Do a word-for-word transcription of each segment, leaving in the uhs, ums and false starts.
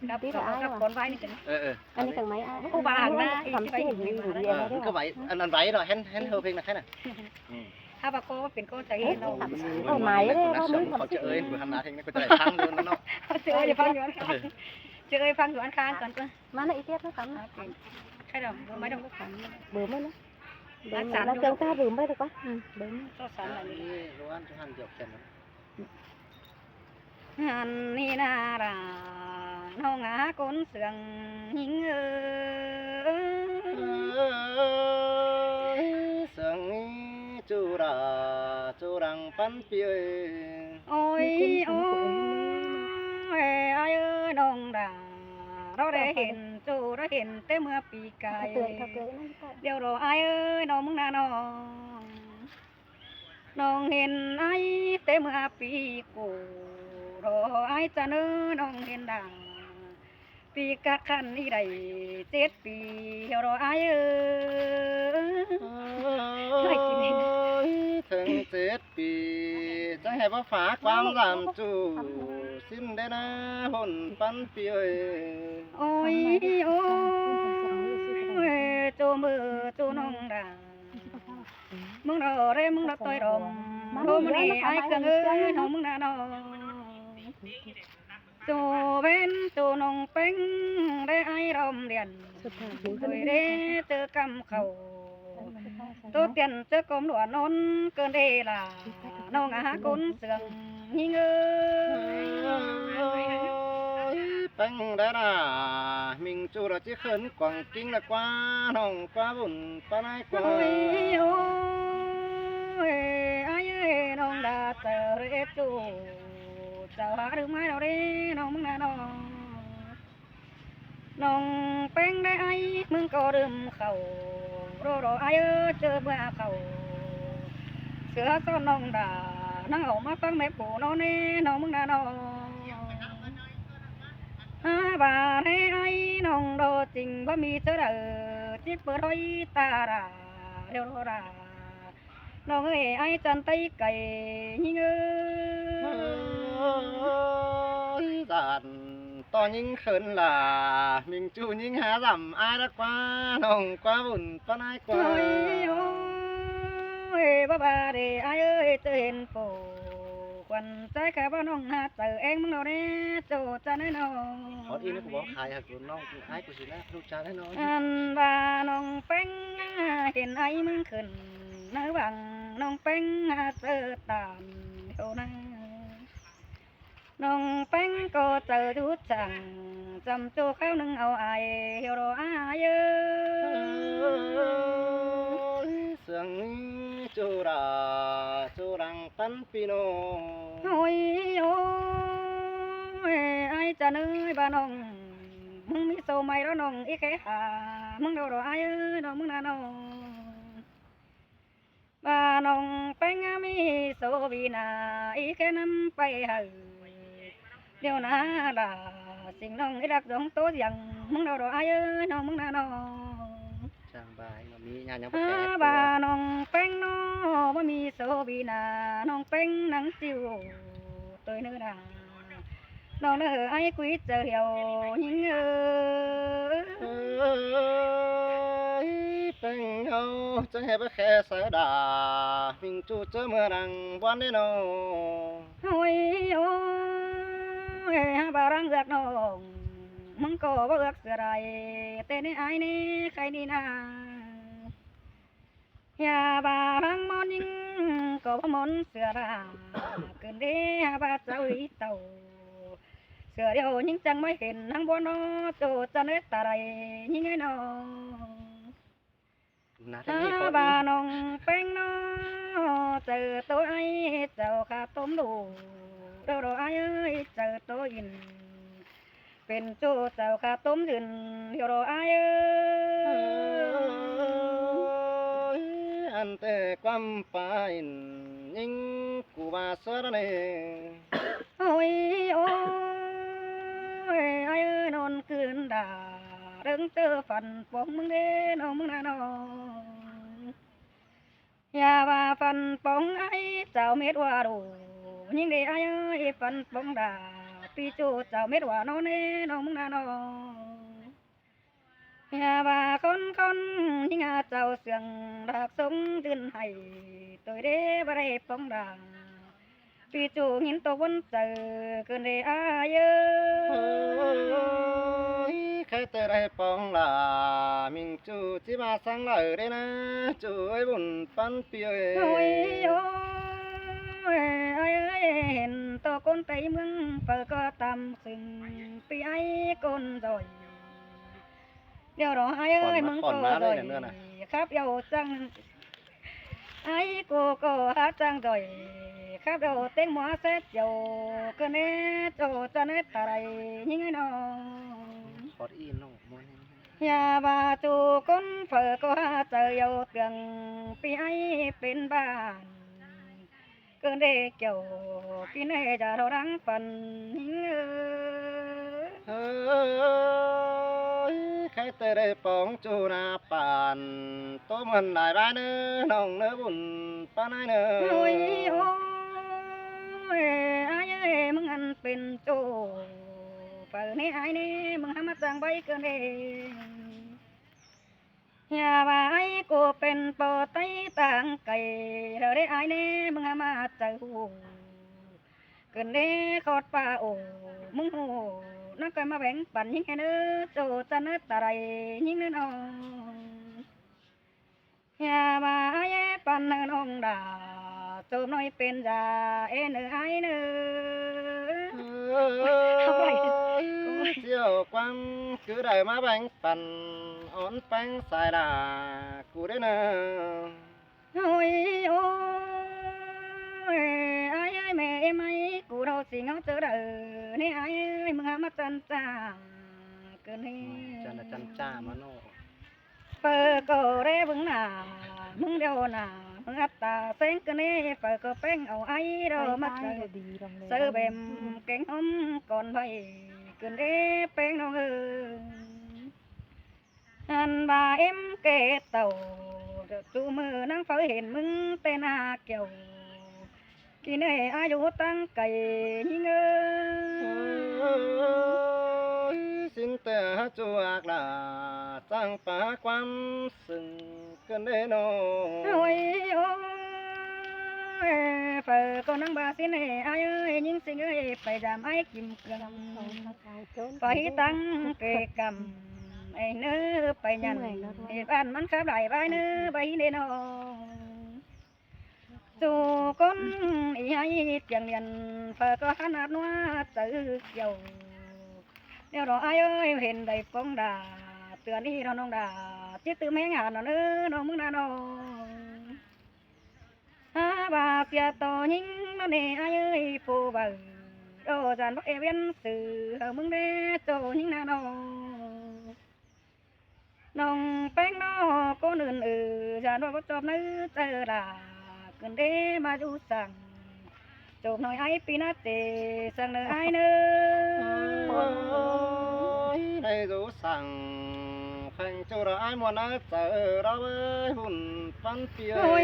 ครับ เดี๋ยว ครับ อ้าย ครับ ว่ะ ก่อนไหว้นี่จ้ะ เออ เออ อันนี้ อันนี้ จังไหมอ้าย โอ้ บางนะ ทำเสียงดีๆ เออ เออ มันก็ไหว อันนั้นไหวเหรอ เห็น เห็นเฮอเพลงนะแค่น่ะ อืม ถ้าว่าก็เป็นก็ใจ เออ เนาะ เอาหมายเลยว่ามัน เขาจะเอ้ย ทำเสียง เบอร์หันหน้าเพลงนี่ก็จะได้ฟังอยู่นั่นเนาะ เจอเอ้ยฟังอยู่อันข้าง เออ เจอเอ้ยฟังอยู่อันข้างก่อนก็ มานะ อีเตียดนะครับ ใครดอก เบอร์ไม่ต้อง เบอร์ไม่นะ เบอร์ไม่นะ เบอร์ไม่นะ เกินตาเบอร์ไม่ได้ปะ อืม เบอร์ไม่ ก็สามอันนี้ อันนี้ร้อนจะหันเดียวกันนะ หันนี่นารา น้องหาคนเสื่องหญิงเอ้ย เสื่องนี้จูรา จูรังปันปีเอ้ย โอ้ย โอ้ย อ้ายเอ้ย น้องดา เราได้เห็น จูได้เห็นแต่เมื่อปีกาย เดี๋ยวรออ้ายเอ้ย น้องมึงนาน้อง น้องเห็นอ้ายแต่เมื่อปีกู รออ้ายจะเน้อน้องเห็นดา ปีกะคันนี้ได้เจ็ดปี รออ้ายเอ้ย ให้กินเองนะ เถิงเจ็ดปี จะให้บ่ฝากความลำจู สิ้นได้นะ หนปันปีเอ้ย โอ้ย โอ้ย โจมือโจน้องดา มึงรอเร่มึงรอต่อยรอม โดมนี่อ้ายเกิงเอ้ย น้องมึงนาน้อง โจเว้นโจน้องแป้งได้อ้ายรอมเรียน โดยได้เจอกำเขา โตเตียนเจอกลมหลวงนนเกินเดล่ะ น้องอาหาคนเสื่องหญิงเอ้ย แป้งได้ล่ะ มิงจูเราจิเขินกว่างกิ้งละกว่า น้องกว่าบุญปานายกว่า โอ้ย โอ้ย อ้ายเอ้ย น้องดาเจอเรจู เจ้าหาหรือไม่เราเด้ น้องมึงนาน้อง น้องแป้งได้อ้าย มึงก็ดื่มเขา รอรออ้ายเอ้ย เจอเมื่อเขา เสือซ่อนน้องดา นั่งเอามาฟังแม่ปู่นอนแน่ น้องมึงนาน้อง ฮาบาเรไอ้น้องโดจริงบ่มีเจอเด้อ จิบเปิดห้อยตาดา เดียวโลดา น้องเอ้ย ไอ้จันไตไก่ยิงเอ้ย โอ้ย จันต่อยิงเขินล่ะ มิงจูยิงหาลำอ้ายละกว่า น้องกว่าบุญปานอ้ายกว่า โอ้ย โอ้ย บ่บาเด้อ้ายเอ้ย เจอเห็นโป ขวัญใจข้าว่าน้องหาเจอเองมึงเราเด้ โจจันเอ้ยน้อง ขออีกนะ กูบอกขายหากูน้อง กูอ้ายกูสินะ ลูกจานให้น้อง อันว่าน้องแป้งเห็นไอ้มึงขึ้น ในวังน้องแป้งหาเจอตามเดียวนะ น้องแป้งก็เจอจุดจัง จำโจข้าวหนึ่งเอาไอ้เหี่ยวรออ้ายเอ้ย เสียงนี้จุราจุรังปันปีโน โอ้ย โอ้ย ไอ้จะเนยบ้าน้อง มึงมีโซไม่แล้วน้อง อีแค่หา มึงเดารออ้ายเอ้ย น้องมึงนาน้อง บ้าน้องแป้งมีโซวีนา อีแค่นำไปให้ เดี๋ยวนะล่ะ สิ่งน้องอีรักสองโตอย่าง มึงเดารออ้ายเอ้ย น้องมึงนาน้อง ช่างบ้าให้มามีงานยังบ่ อา แพ้ บ้าน้องแป้งน้อ บ่มีโซวีนา น้องแป้งนังจิ๋ว ตัวเนื้อดา น้องเนอไอ้กุ้ยเจอเหี่ยวยิงเอ้ย เอ้ย แป้งเฮาจะให้บ่แค่สายดา มิงจูเจอเมื่อรังวันได้น้อง โอ้ย โอ้ย บารังเอือกน้อง มึงก็บ่เอือกเสือใด แต่ในอ้ายนี่ใครนี่นา อย่าบารังมอนยิง ก็บ่มอนเสือดา เกินเด้บาเจ้าอีเต่า เสือเดียวยิงจังไม่เห็นทั้งบนนอ โจจะเนื้อตาใดยิงไอ้น้อง นะ ถ้า ที่นี่เขา บ้าน้องแป้งน้อ เจอโตไอ้เจ้าข้าต้มดู โดโดไอ้เอ้ย เจอโตอิน เป็นโจเจ้าข้าต้มยืน โดโดไอ้เอ้ย อันแต่ความปาอิน ยิงกูว่าเสือเน่ โอ้ย โอ้ย ไอ้เอ้ย นอนคืนด่า เรื่องเจอฝันปองมึงเด้ น้องมึงนะน้อง อย่าว่าฝันปองไอ้เจ้าเม็ดว่าดู ยิ่งได้ไอ้เอ้ย ฝันปองด่า ꞌPi ꞌchu chảu mết ꞌva ꞌnón ꞌnị ꞌnọng ꞌmứng ꞌna ꞌnọng. ꞌNhá ꞌva khón khón ꞌnhính ꞌa chảu siêng ꞌlặc sống dưn hảy ꞌtoi đé ꞌva đảy póng đa. ꞌPi ꞌchu ꞌnghín tô ꞌvốn chaư ꞌcợn đé ai ới. Ơi, khay ꞌtoi đảy póng đa, ꞌmính ꞌchu ꞌchí ꞌva săng lai đé ꞌna, ꞌchu ơi bun ꞌpắn ꞌpi ơi. Ôi ôi, ai ơi, hên tô ꞌcốn Tây ꞌmướng phaư ꞌcọ tam sưng ꞌpi ai ꞌcốn ꞌdội. ꞌLẹo đó ai ơi, ꞌmướng ꞌcọ ꞌdội khắp ꞌlẹo chắng. Ai ꞌcu ꞌcọ hák chắng ꞌdội khắp ꞌlẹo ꞌtếng ꞌmua sét dẻo ꞌcợn đé ꞌchu ꞌchăn ꞌnớ ta đảy ꞌnhính ơi ꞌnọng. ꞌNhá ꞌva ꞌchu ꞌcốn phaư ꞌcọ hák chaư dẻo ꞌtương ꞌpi ai pên ꞌván. ꞌCợn đé kiẻo kin ơi dá ꞌlo đang păn ꞌnhính ơi. Ơi, khay ꞌtoi đảy póng ꞌchu ꞌna păn, tô ꞌmắn lai ꞌva ꞌnớ ꞌnọng ꞌnớ bun ꞌpắn ai ꞌnớ. Ôi ôi, ai ơi, ꞌmứng ăn pên ꞌchu phaư ꞌnị ai ꞌnị, ꞌmứng hák ꞌmá chắng ꞌvạy ꞌcợn đé. ꞌNhá ꞌva ai ꞌcu pên ꞌpo ꞌTáy táng cay, ꞌlẹo đé ai ꞌnị, ꞌmứng hák ꞌmá chaư ꞌhụ ꞌcợn đé khót ꞌpa ổ, ꞌmứng ꞌhụ ꞌnặn ꞌcoi ꞌmá béng păn ꞌnhính ơi ꞌnớ, ꞌchu ꞌchăn ꞌnớ ta đảy ꞌnhính ꞌnớ ꞌnọng. ꞌNhá ꞌva ai păn ꞌnớ ꞌnọng đa, ꞌchu ꞌnọi pên da ên ơi ai ꞌnớ. Ơi, ꞌchu ꞌquám cứ đảy ꞌmá béng păn, ón péng sai đa ꞌcu đé ꞌnớ. Ôi ôi, ai ơi, ꞌme ꞌếm ai, ꞌcu ꞌlo ꞌchí ꞌngáu ꞌchớ đaư ꞌnị ai ơi, ꞌmứng hák ꞌmá ꞌchăn ꞌchạ ꞌcợn ꞌnị. Phaư ꞌcọ đé ꞌmứng ꞌna, ꞌmứng ꞌlẹo ꞌna, ꞌmứng ꞌhặc ta seng ꞌcợn ꞌnị, phaư ꞌcọ péng au ai ꞌlo ꞌmá chaư, chaư bẻm kéng ꞌhôm cón ꞌvạy ꞌcợn đé péng ꞌnọng ơi. Ăn ꞌva ꞌếm kẻ tảu, ꞌchu ꞌmự ꞌnăng phaư hên ꞌmứng ꞌtẹ ꞌna kiẻo. Kin ơi ai dú táng cay ꞌnhính ơi. Ơi, ꞌsịn ꞌtẹ hák ꞌchu ꞌhặc đa, chắng ꞌpá ꞌquám sưng ꞌcợn đé ꞌnọng. Ôi ôi, phaư ꞌcọ ꞌnăng ꞌva ꞌsịn ơi ai ơi, ꞌnhính ꞌsịn ơi, pay dam ai kim cương, pay táng kê căm, ai ꞌnớ pay nhẳn, ꞌhịt ꞌván ꞌmắn khắp lai ꞌvái ꞌnớ ꞌvái đé ꞌnọng. ꞌChu ꞌcốn ꞌnị ai tiêng điên, phaư ꞌcọ hák ꞌnạp ꞌnua chaư kiẻo. ꞌLẹo đó ai ơi, hên đảy póng đa, ꞌtưa ꞌnị đó ꞌnọng đa, ꞌchí ꞌtứ ꞌmé ngả ꞌnọng ꞌnớ ꞌnọng ꞌmứng ꞌna ꞌnọng. Hák ꞌva sia tô ꞌnhính ꞌnặn ꞌnị ai ơi, phủ ꞌvạy, ꞌlẹo dản báu ê ꞌviến sư hảư ꞌmứng đé ꞌchu ꞌnhính ꞌna ꞌnọng. ꞌNọng ꞌpéng ꞌnọ ꞌcốn ứn ư, dản ꞌva báu chóp ꞌnớ chaư đa, ꞌcợn đé ꞌmá dú săng. Chốp ꞌnọi ai ꞌpi ꞌná ꞌchí săng ꞌnớ ai ꞌnớ. Ôi, ꞌnị dú săng, kheng ꞌchu đa ai ꞌmuôn ꞌnớ chaư đa ꞌvới bun ꞌpắn ꞌpi ơi. Ôi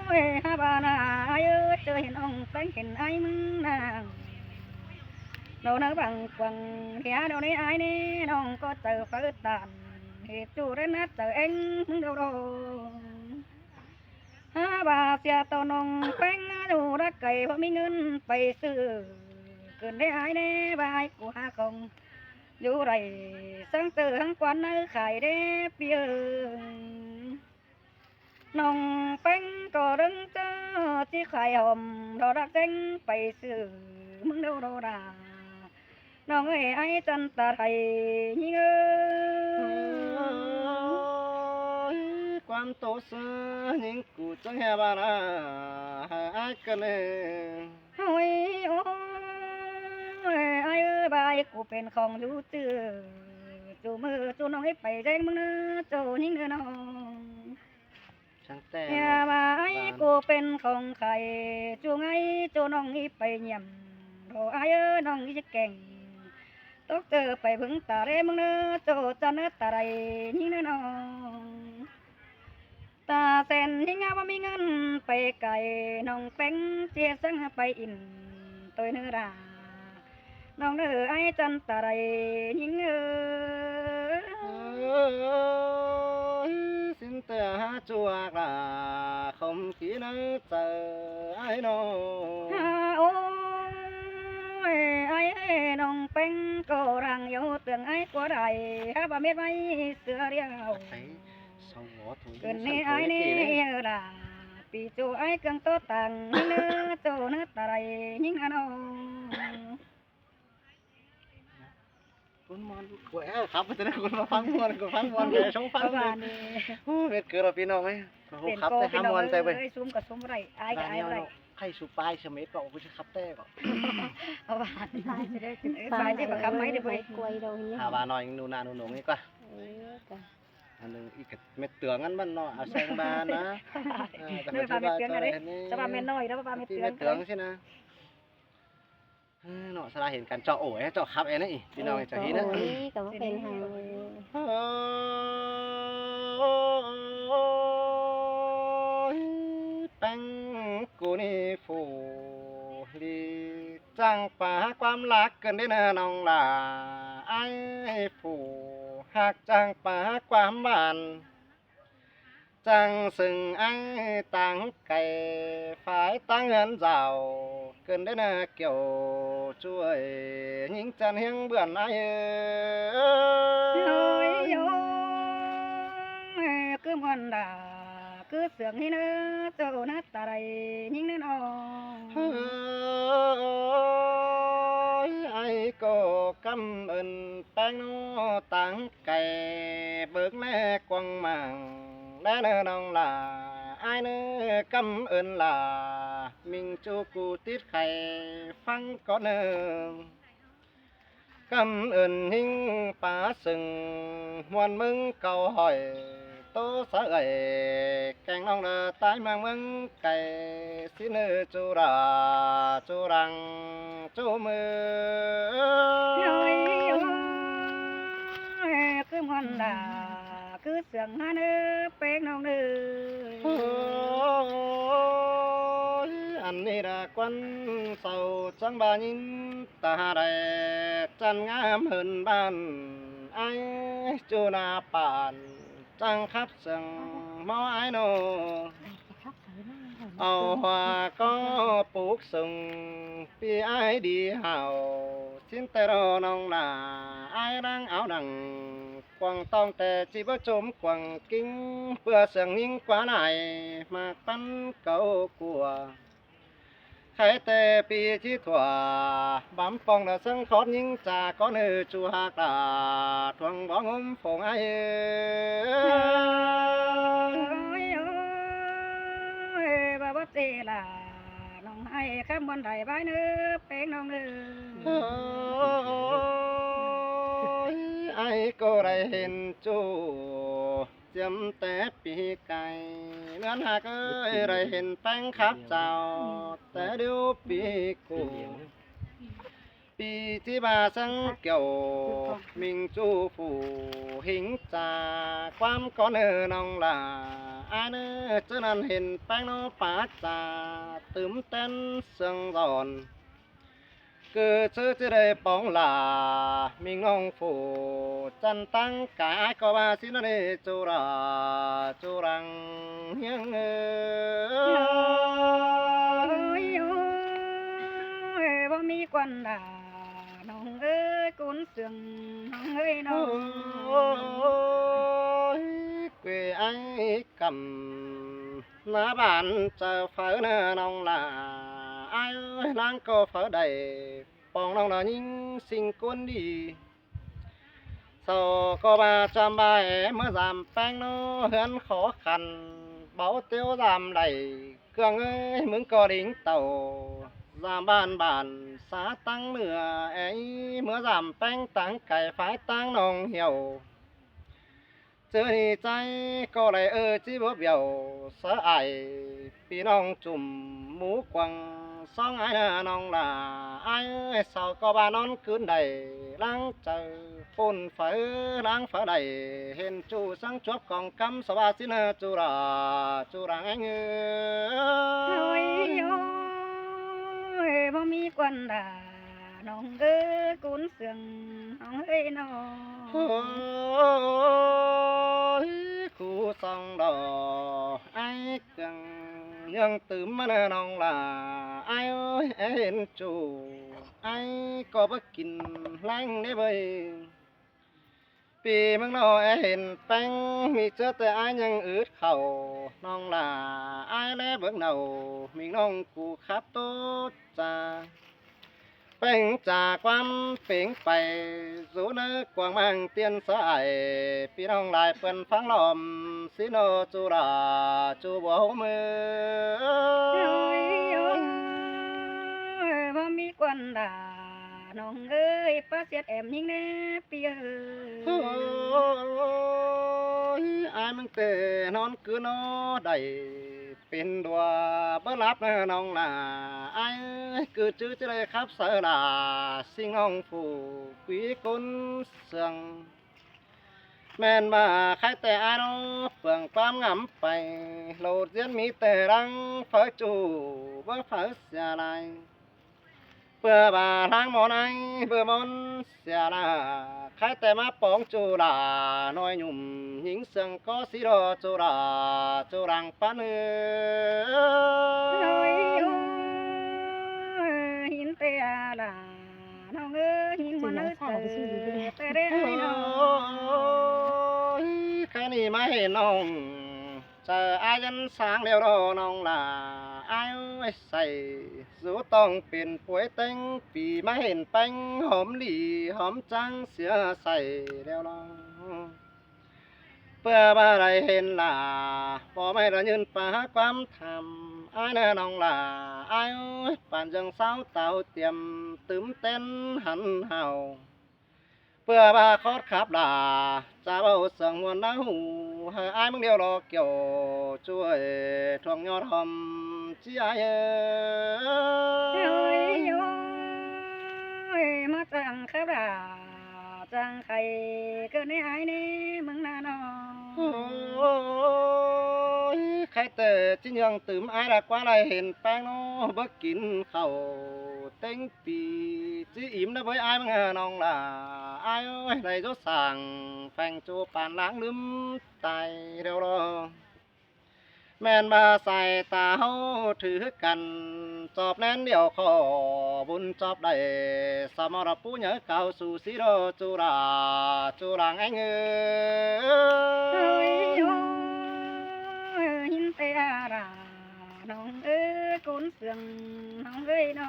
ôi, hák ꞌva ꞌna ai ơi, ꞌchớ hên ꞌnọng ꞌpéng hên ai ꞌmứng ꞌna. Đô ꞌnớ bang quăng ꞌhiá đô ꞌnị ai ꞌnị, ꞌnọng ꞌcọ chaư pháư tản, hên ꞌchu đé ꞌnạp chaư ꞌéng ꞌmứng đô đô. Hák ꞌva sia tô ꞌnọng ꞌpéng dú đá cay, báu ꞌmí ꞌngớn pay sư, ꞌcợn đé ai đé ꞌva ai ꞌcu hák khong dú đảy, săng ꞌchớ hăng quan ꞌnớ khai đé ꞌpi ơi. ꞌNọng ꞌpéng ꞌcọ ꞌlớng ꞌchớ ꞌchí khai hom, đo đắc ꞌcheng pay sư ꞌmứng đô đô đa. ꞌNọng ơi, ai ꞌchăn ta đảy ꞌnhính ơi. Ôi, ꞌquám tô ꞌsứa ꞌnhính ꞌcu chắng ꞌhê ꞌva ꞌna, hảư ai ꞌcợn ơi. Ôi ôi, ai ơi, ꞌva ai ꞌcu pên khong dú ꞌchư, ꞌchu ꞌmự ꞌchu ꞌnọng ꞌí pay ꞌdeng ꞌmứng ꞌnớ ꞌchu ꞌnhính ꞌnớ ꞌnọng. ꞌNhá ꞌva ai ꞌcu pên khong khai, ꞌchu ꞌngáư ꞌchu ꞌnọng ꞌí pay nhẳm, ꞌlẹo ai ơi ꞌnọng ꞌí keng, tốc ꞌchớ pay bớng ta đé ꞌmứng ꞌnớ ꞌchu ꞌchăn ꞌnớ ta đảy ꞌnhính ꞌnớ ꞌnọng. Ta sen ꞌnhính ꞌva ꞌmí ꞌngớn pay cai, ꞌnọng ꞌpéng ꞌchí săng pay in ꞌtoi ꞌnớ đa. ꞌNọng ꞌnị ải ꞌchăn ta đảy ꞌnhính ới. Ới, ꞌsịn ꞌtẹ hák ꞌchu ꞌhặc lả khom kí ꞌnớ chaư ải ꞌnọ. Ha, ôi, ải ơi, ꞌnọng ꞌpéng ꞌcọ răng dú tương ải ꞌquá đảy hák ꞌva mết ꞌmạy sửa điêu. Ải, sau ngó thôi, ꞌcứn sau ꞌnị thôi ải kì ꞌnị ꞌnị. Ơ lả, pi ꞌchu ải ꞌcương ꞌtố tang ꞌnhính ꞌnớ, ꞌchu ꞌnớ ta đảy ꞌnhính ꞌnớ ꞌnọng. ꞌCốn ꞌmuôn, ꞌcọ ꞌé khắp ꞌva ꞌtẹ ꞌnớ ꞌcốn ꞌva ꞌphắng ꞌmuôn, ꞌcốn ꞌphắng ꞌmuôn, ꞌcốn sống ꞌphắng ꞌva ꞌnị. Ú, mết ꞌcứ ꞌlẹo ꞌpi ꞌnọng ꞌnị. ꞌCọ ꞌhụ khắp ꞌtẹ hák ꞌmuôn ꞌtẹ ꞌvạy. Ơi, ꞌsúm ꞌcọ ꞌsúm ꞌva đảy, ải ꞌcọ ải ꞌva đảy. Khay sú ꞌpái sia mết ꞌcọ ꞌcọ ꞌchí khắp ꞌtẹ ꞌcọ. Au ꞌva. Ơi, ꞌpái ꞌchí ꞌva khắp ꞌmạy đi ꞌvạy. Hák ꞌva ꞌnọi ꞌnụ ꞌna ꞌnụ ꞌnọng ꞌnị ꞌquá. Ơi, ꞌcọ. Ăn ꞌnưng ꞌí ꞌcọ mết tương ăn ꞌmắn ꞌnọ, au seng ꞌva ꞌnớ. Ơ, ꞌcọ ꞌva mết tương ꞌnị. Chả ꞌva mết ꞌnọi ꞌnớ, ꞌva mết tương. Mết tương ꞌsịn ꞌnớ. Ơ, ꞌnọ, sa ꞌla hên căn ꞌchọ ổ é, ꞌchọ khắp é ꞌnị, ꞌpi ꞌnọng ꞌchọ hên ꞌnớ. Ôi, ꞌcọ ꞌva pên hăng. Ôi, ꞌpéng ꞌcú ꞌnị phủ ꞌlị chắng pá ꞌquám lác ꞌcứn đé ꞌnớ ꞌnọng lả. Ải phủ ꞌhặc chắng pá ꞌquám bản. Chắng sưng ải táng cay phái táng ꞌhướn dảo, ꞌcứn đé ꞌnớ kiẻo ꞌchu ới, ꞌnhính ꞌchăn ꞌhiếng bươn ải ới. Ôi, ôi, ꞌcứ ꞌmuôn đả, ꞌcứ sương ꞌnị ꞌnớ, ꞌchu ꞌnớ ta đảy ꞌnhính ꞌnớ ꞌnọng. Ơi, ải ꞌcọ căm ơn ꞌpéng ꞌnọ táng cay bớc ꞌlé quăng mảng đé ꞌnớ ꞌnọng lả. Ải ꞌnớ căm ơn lả, ꞌmính ꞌchu ꞌcú tít khay ꞌphắng cón ꞌnớ. Căm ơn ꞌnhính pá sưng ꞌmuôn ꞌmướng cáu hỏi, ꞌtố sáư ải kéng ꞌnọng đa tái ꞌmướng ꞌmướng cay ꞌsịn ꞌnớ ꞌchu đả ꞌchu răng ꞌchu ꞌmự. Ôi, ôi, ꞌcứ ꞌmuôn đả, ꞌcứ sương ꞌnớ ꞌpéng ꞌnọng ꞌnớ. Ôi, ăn ꞌnị đa ꞌquán sau chắng ꞌva ꞌnhính ta đảy ꞌchăn ngắm hơn bản ải ꞌchu ꞌna bản chắng khắp sương ꞌmo ải ꞌnọ. Au hua ꞌcọ púk sưng ꞌpi ải đi hảo, ꞌsịn ꞌtẹ ꞌnọng lả ải ꞌláng au nẳng quăng ꞌtong ꞌtẹ ꞌchí báu ꞌchốm quăng ꞌkính ꞌpưa sương ꞌnhính ꞌquá lai ꞌmặc ꞌpắn cáu cua. Khay ꞌtẹ ꞌpi ꞌchí thua bám ꞌpong đa ꞌsướng khót ꞌnhính ꞌchạ cón ꞌnớ ꞌchu ꞌhặc lả thuang bó ꞌngốm phông ải ới. Ôi, ôi, ꞌva báu ꞌchí lả ꞌnọng ải khắp ꞌmuôn đảy bái ꞌnớ ꞌpéng ꞌnọng ꞌnớ. Ôi, ải ꞌcọ đảy hên ꞌchu ꞌchiếm té ꞌpi cai, ꞌnớn ꞌhặc ới, đảy hên ꞌpéng khắp chảu té điêu ꞌpi ꞌcụ. ꞌPi ꞌchí ꞌva ꞌsướng kiẻo ꞌmính ꞌchu phủ ꞌhính ꞌchạ ꞌquám cón ꞌnớ ꞌnọng lả. Ải ꞌnớ ꞌchớ ꞌnặn hên ꞌpéng ꞌnọ pák chả tứm tén sương dọn. ꞌCứ ꞌchớ ꞌchí đảy póng lả ꞌmính ꞌnọng phủ ꞌchăn ꞌtáng cai ải ꞌcọ ꞌva ꞌsịn ꞌnớ ꞌchu đả ꞌchu răng ꞌhiếng ới. Ôi, ôi, báu ꞌmí quan đả ꞌnọng ới, cốn sương ꞌnọng ới ꞌnọng. Ôi, quê ải căm ꞌná bản chaư pháư ꞌnớ ꞌnọng lả. Ải ới, ꞌláng ꞌcọ pháư đảy pong ꞌnọng đa ꞌnhính ꞌsịn ꞌcốn đi. Sau ꞌcọ ꞌva ꞌchăm ꞌva é ꞌmứa dăm ꞌpéng ꞌnọ ꞌhướn khó khăn, báu ꞌtiếu dăm đảy. ꞌCương ới, ꞌmứng ꞌcọ đính tảu dăm bản bản xã ꞌtáng ꞌnựa é, ꞌmứa dăm ꞌpéng ꞌtáng cai phái ꞌtáng ꞌnọng hiẻo. ꞌChớ ꞌnị ꞌchái ꞌcọ đảy ơ ꞌchí báu bẻo sáư ải ꞌpi ꞌnọng chủm mú quăng ꞌsóng ải ꞌnớ ꞌnọng lả. Ải ới, sau ꞌcọ ꞌva ꞌnón ꞌcứn đảy ꞌláng chaư phôn pháư ꞌláng pháư đảy hên ꞌchu ꞌsướng chuốp cong cắm sau ꞌva ꞌsịn ꞌnớ ꞌchu đả ꞌchu răng ꞌhéng ới. Ôi, ôi, báu ꞌmí quan đả ꞌnọng ới, ꞌcốn sương ꞌnọng ới ꞌnọ. Ôi, khu song đỏ ai căng nhường tứm ꞌmá ꞌnọng lả ai ơi, é hên chủ ai ꞌcọ báu kin ꞌláng ꞌnê ꞌvới. ꞌPi ꞌmướng ꞌnọ é hên ꞌpéng ꞌmí ꞌchớ ꞌtẹ ai ꞌnhắng ứt khảu ꞌnọng lả ai ꞌlé bớng nảu ꞌmính ꞌnọng cu khắp ꞌtố cha. ꞌPéng cha ꞌquám pêng pay dú ꞌnớ cuông ꞌmáng tiên sa ai ꞌpi ꞌnọng lai ꞌpươn ꞌphắng lom ꞌsịn ꞌnọ ꞌchu lả ꞌchu báu ꞌmứ. Ôi, ôi, báu ꞌmí ꞌquan lả ꞌnọng ới, ꞌpá ꞌsiết ẻm ꞌnhính ꞌnê ꞌpi ới. Ôi, ai ꞌmướng ꞌtẹ ꞌnón ꞌcứ ꞌnọ đảy pên đua báu lắp ꞌnớ ꞌnọng lả ai ơi, ꞌcứ ꞌchứ ꞌchí đảy khắp sáư lả ꞌsịn ꞌnọng phủ quí ꞌcốn sương. ꞌMen ꞌva khay ꞌtẹ ai ꞌnọ pương ꞌquám ngắm pay, lột ꞌdiến ꞌmí ꞌtẹ ꞌláng pháư ꞌchu báu pháư sia lai. ꞌPưa ꞌva ꞌláng mon ai báu mon sia lả, khay ꞌtẹ ꞌmá póng ꞌchu lả ꞌnọi ꞌnhum ꞌnhính sương ꞌcó ꞌsịn ꞌnọ ꞌchu lả ꞌchu lăng ꞌpắn ới. Ôi, ôi, ꞌhịn ꞌtẹ lả ꞌnọng ới, ꞌhịn mon ới, ꞌtẹ ꞌtẹ ꞌnị ꞌnọng. Ôi, khay ꞌnị ꞌmá hên ꞌnọng chaư ai ꞌdắn sáng ꞌlẹo ꞌnọ ꞌnọng lả ai ơi, sai dú tỏng pên puối ꞌtếng ꞌpi ꞌmá hên ꞌpéng hóm lỉ hóm ꞌcháng sia sai ꞌlẹo ꞌnọ. ꞌPưa ꞌva đảy hên lả báu ꞌmạy ꞌlạ ꞌnhưn pá ꞌquám tham ai ꞌnớ ꞌnọng lả ai ơi, pán ꞌdương sáo táo tiêm tứm tén hăn hảo. ꞌPưa ꞌva khót khắp lả cha báu sương muôn ná hủ, hảư ai ꞌmướng ꞌlẹo lo kiẻo ꞌchu ới, thuông ꞌnhọt hom ꞌchí ai ới. Ôi, ôi, ꞌmá chắng khắp lả chắng khay ꞌcợn ꞌnê ai ꞌnê ꞌmướng ꞌná ꞌnọ. Ôi, khay ꞌtẹ ꞌchí nhường tứm ai lả ꞌquá lai hên ꞌpéng ꞌnọ báu kin khảu ꞌtếng ꞌpi ꞌchí ím ꞌnớ ꞌvới ai ꞌmướng ꞌnọng lả ai ơi, đảy dú sảng pheng ꞌchu pán ꞌláng ꞌlứm tai ꞌlẹo ꞌnọ. ꞌMen ꞌva sai ta ꞌháu thử ꞌhứ căn, chóp ꞌnén ꞌlẹo khỏ bun chóp đảy, sam ꞌmá ꞌlạ pú nháư cáo su ꞌsịn ꞌnọ ꞌchu lả ꞌchu lăng éng ới. Ôi, ôi, ꞌhịn ꞌtẹ lả ꞌnọng ới, ꞌcốn sương ꞌnọng ới ꞌnọ.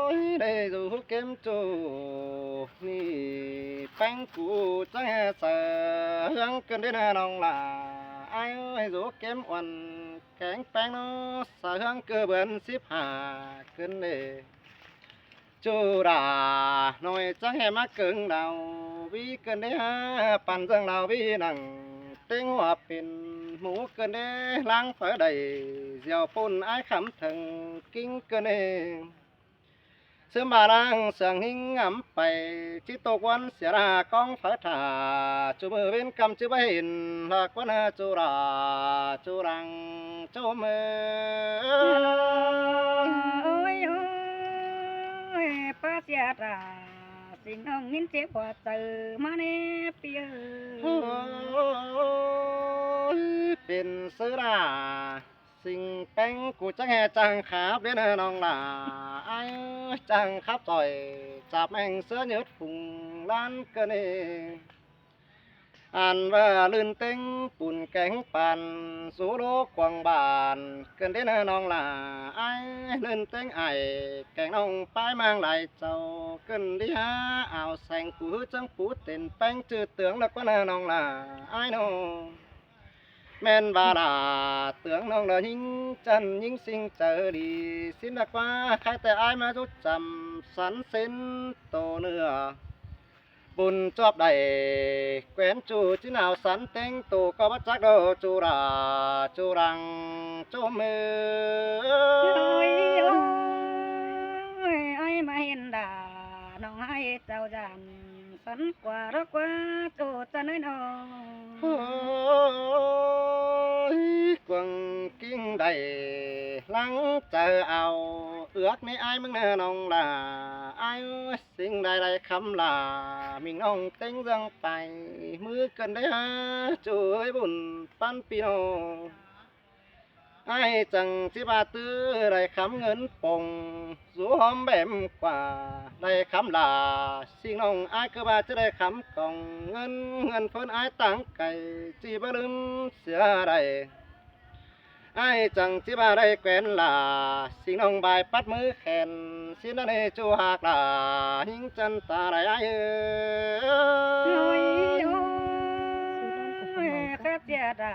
Ôi, đảy dú kém ꞌchu ꞌnị ꞌpéng cu chắng ꞌhế saư ꞌhướng ꞌcợn đế ꞌnọng lả ai ơi, dú kém uôn kéng ꞌpéng ꞌnọ saư ꞌhướng ꞌcứ bươn síp hả ꞌcợn đế. ꞌChu lả ꞌnọi chắng ꞌhế ꞌmá cưng đao ꞌvị ꞌcợn đế hả, păn ꞌdương đao ꞌvị nẳng ꞌtếng hua pên mú ꞌcợn đế, ꞌláng pháư đảy diẻo pôn ai khắm thơng ꞌkính ꞌcợn đế. ꞌSướng ꞌva ꞌláng sương ꞌhính ngắm pay, ꞌchí tô ꞌquán sia ꞌnạ ꞌcóng pháư thả, ꞌchu ꞌmự ꞌvến ꞌcắm ꞌchí báu hên ꞌlạ ꞌquán ꞌchu lả ꞌchu lăng ꞌchu ꞌmự. Ôi, ôi, ꞌpá sia lả ꞌsịn ꞌnọng ꞌnghín ꞌchí ꞌquá chaư ꞌmá ꞌnê ꞌpi ới. Ôi, pên ꞌsứ lả ꞌsịn ꞌpéng cu chắng ꞌhế chắng khắp đế ꞌnọng lả ai ơi, chắng khắp ꞌchoi chắp ꞌmeng ꞌsứa nhớt phung ꞌlán ꞌcợn đế. Ăn ꞌva ꞌlưn ꞌtếng pun kéng păn dú ꞌlố cuông bản ꞌcợn đế ꞌnọng lả ai, ꞌlưn ꞌtếng ai kéng ꞌnọng pái ꞌmáng lai chảu ꞌcợn đế hả, ao seng pú ꞌhứ chắng pú tên ꞌpéng ꞌchư tướng ꞌlạ ꞌquán ꞌnọng lả ai ꞌnọ. ꞌMen ꞌva lả tướng ꞌnọng lả ꞌnhính chăn ꞌnhính ꞌsịn chaư đi ꞌsịn ꞌlạ ꞌquá, khay ꞌtẹ ai ꞌmá dú chăm sắn sến tô ꞌnưa. Bun chóp đảy quén ꞌchu ꞌchí nao sắn ꞌtếng tô ꞌcọ báu chắc đô ꞌchu lả ꞌchu lăng ꞌchu ꞌmự. Ôi, ôi, ai ꞌmá hên lả ꞌnọng ai chảu dản sắn ꞌquá ꞌlạ ꞌquá ꞌchu chăn ới ꞌnọ. Ôi, Cuông ꞌkính đảy ꞌláng chaư au, ước ꞌnị ải ꞌmứng ꞌnớ ꞌnọng lả. Ải ơi, sính lai lai khắm lả, ꞌmính ꞌnọng ꞌtếng ꞌdương pay, ꞌmứ ꞌcợn đảy hả ꞌchu ơi bun ꞌpắn ꞌpi ꞌnọng. Ải chắng ꞌchí ꞌva ꞌtứ lai khắm ngớn pông, dú ꞌhôm bẻm ꞌquá lai khắm lả. Sính ꞌnọng ải ꞌcọ ꞌva ꞌchí lai khắm cỏng, ngớn ngớn ꞌphớn ải táng cay, ꞌchí báu ꞌlứm sia đảy. Ải chắng ꞌchí ꞌva đảy ꞌquén lả, sính ꞌnọng bai pắt ꞌmứ khen, sính ꞌnặn ꞌchu ꞌhặc lả, ꞌhính chăn ta lai ải ơi. Ôi, ôi, khắp ꞌdệt à,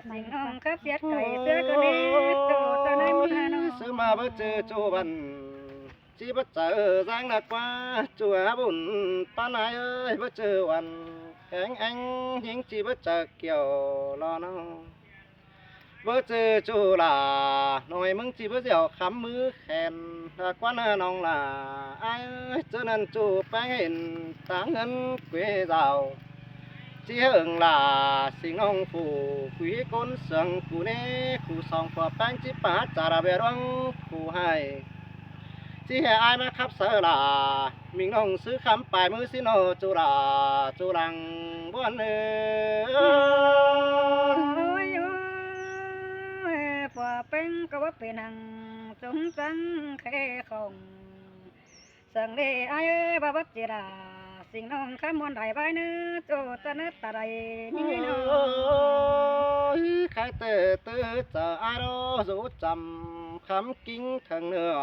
sính ꞌnọng khắp ꞌdệt cay sia ꞌcọ ꞌnị, ꞌchu ꞌta ꞌnị ꞌmá ꞌnọng. ꞌSứ ꞌma báu ꞌchư ꞌchu băn, ꞌchí báu chaư ꞌdáng ꞌnạ ꞌquá, ꞌchu hả bun ꞌpắn ải ơi, báu ꞌchư uôn, kéng éng ꞌhính ꞌchí báu chaư kiẻo lo ꞌnọng. Báu ꞌchư ꞌchu lả, ꞌnọi ꞌmứng ꞌchí báu dẻo khắm ꞌmứ khen, ta ꞌquá ꞌnạ ꞌnọng lả. Ải ơi, ꞌchớ ꞌnặn ꞌchu ꞌpéng hên táng ꞌngớn quê dao. ꞌChí hơng lả, sính ꞌnọng phủ, phủ hí ꞌcốn sương phủ ꞌnị, phủ song phủ ꞌpéng ꞌchí pá chả đa ꞌviạk ꞌluống phủ ꞌhại. ꞌChí hả ải ꞌmá khắp sáư lả, ꞌmính ꞌnọng ꞌsứ khắm pay ꞌmứ sính ꞌnọng ꞌchu lả, ꞌchu lăng ꞌbuôn ơi. Ôi, ôi, phủ ꞌpéng ꞌcọ báu pên hăng, sung sắng khé khong. Sương ꞌlế ải ơi, báu báu ꞌchư lả, sính ꞌnọng khắm muôn đảy ꞌvái ꞌnớ, ꞌchu ꞌta ꞌnớ ta đảy ꞌnị ꞌnị ꞌnọng. Ôi, khai tể ꞌtứ chaư ải ꞌló dú chăm, khắm ꞌkính thăng ꞌnưa,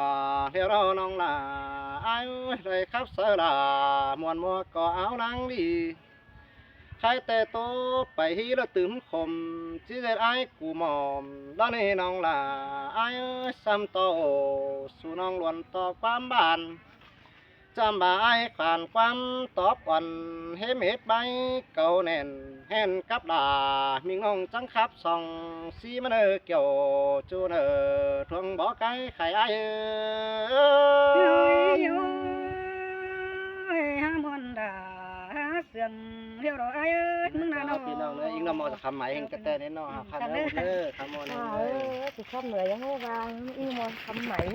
ꞌlẹo ꞌló ꞌnọng lả. Ải ơi, lai khắp sáư lả, muôn ꞌmua ꞌcọ áo ꞌnáng đi. Khai tể ꞌtố pay hí ꞌló tứm khôm, ꞌchí ꞌdệt ải cu mỏm, ꞌló ꞌnị ꞌnọng lả. Ải ơi, sam ꞌto ổ, su ꞌnọng luôn ꞌto ꞌquám ban. Chăm ba ải khoản ꞌquám tóp uôn, hế mết bái cáu nẻn, hên cắp lả, ꞌmính ꞌnọng chắng khắp song, sí ꞌmá ꞌnợ kiẻo ꞌchu ꞌnợ, thuông bó cái khai ải ơi. Ôi, ôi, hả muôn đả, hả sương, ꞌlẹo ꞌló ải ơi, ꞌmứng ꞌnạ ꞌnọng. Pi ꞌnọng ꞌnớ, ính ꞌnọng ꞌmo khắm mảy hên ꞌcọ ꞌtẹ ꞌnị ꞌnọng, hả khắm ꞌnớ, khắm ꞌmo ꞌnớ. Ôi, ôi, ôi, ꞌchu khắm ꞌnớ, ꞌnọng ꞌmo khắm mảy.